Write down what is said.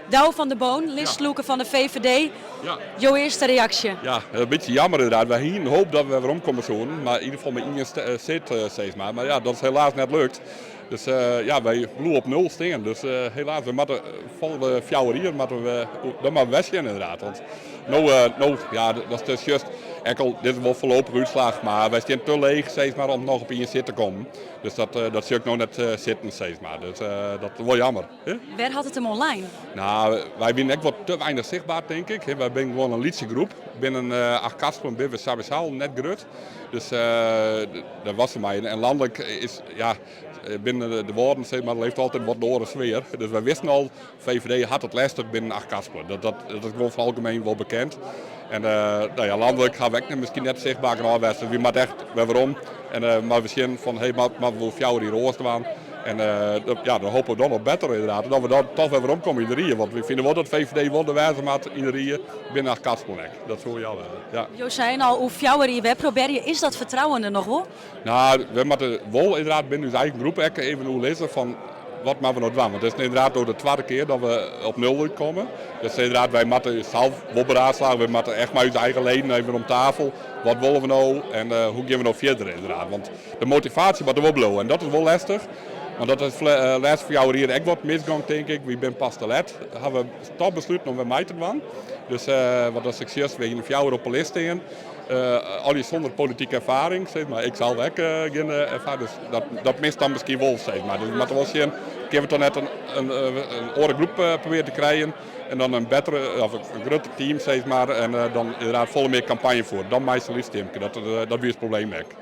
Douwe van der Boon, listlûker fan de VVD. Ja. Jo earste reaksje? Ja, in bytsje jammer ynderdaad. Wy hiene hope dat we weromkomme soene, mar yn ieder gefal mei ien sit, sis mar. Mar ja, dat is helaas net lukt. Dus ja, wy bliuwe op nul stean. Dus helaas, we moatte folgjende 4 jier moatte we dan mar wer sjen ynderdaad. Want no, ja, dat is just, ek al, dit is wol foarlopich útslach, mar wy stean te leech, sis mar, om noch op ien sit te kommen. Dus dat sjoch ik no net sitten, sis mar. Dus dat is wol jammer. Hè? Wêr hat it him oan lein? No, wy binne ek wat te weinich sichtber, tink ik. Wy binne gewoan in lytse groep. Binnen Achtkarspelen binne we sawiesa net grut. Dus dat was foar my. En lanlik is, ja, binnen de Wâlden, sis mar, leeft altyd wat in oare sfear. Dus wy wisten al, VVD hat it lestich binnen Achtkarspelen. Dat is gewoan foar algemien wol bekend. En no ja, lanlik ha we ek miskien net sichtber genôch west. Dus wy moatte echt wer werom. En mar we sjen fan, hey, moatte we wol 4 jier oars dwaan. En ja, dan hoopje we dan noch better ynderdaad. Dat we dan dochs wer weromkomme yn de rie. Want wy fine wol dat VVD wol der wêze moat yn de rie binnen Achtkarspelen ek. Dat soe ja wêze. Ja. Jo seinen al, oer 4 jier wer probearje. Is dat fertrouwen der noch wol? No, we moatte wol ynderdaad binnen ús eigen groep ek even oerlizze fan wat moatte we no dwaan. Want it is ynderdaad no de twadde kear dat we op nul útkomme. Dus ynderdaad, wy moatte sels wol beraadslage. We moatte echt mei ús eigen leden even om tafel. Wat wolle we no en hoe gean we no fierder ynderdaad. Want de motivaasje moat der wol bliuwe en dat is wol lestich. Want dat is lêste 4 jier ek wat misgong, tink ik. Wy binne pas te let. Ha we toch besluten om wer mei te dwaan. Dus wat as ik sis, we hiene fjouwer op de list stean. Allegear sûnder politike erfaring, sis mar. Ik sels ek gjin erfaring, dus dat mist dan miskien wol, sis mar. Dus we moatte wol sjen, kinne we toch net in oare groep probearje te krijen en dan in bettere, of in grutter team, sis mar, en dan ynderdaad folle mear kampanje fiere. Dan meist in lyts teamke, dat wie it probleem ek.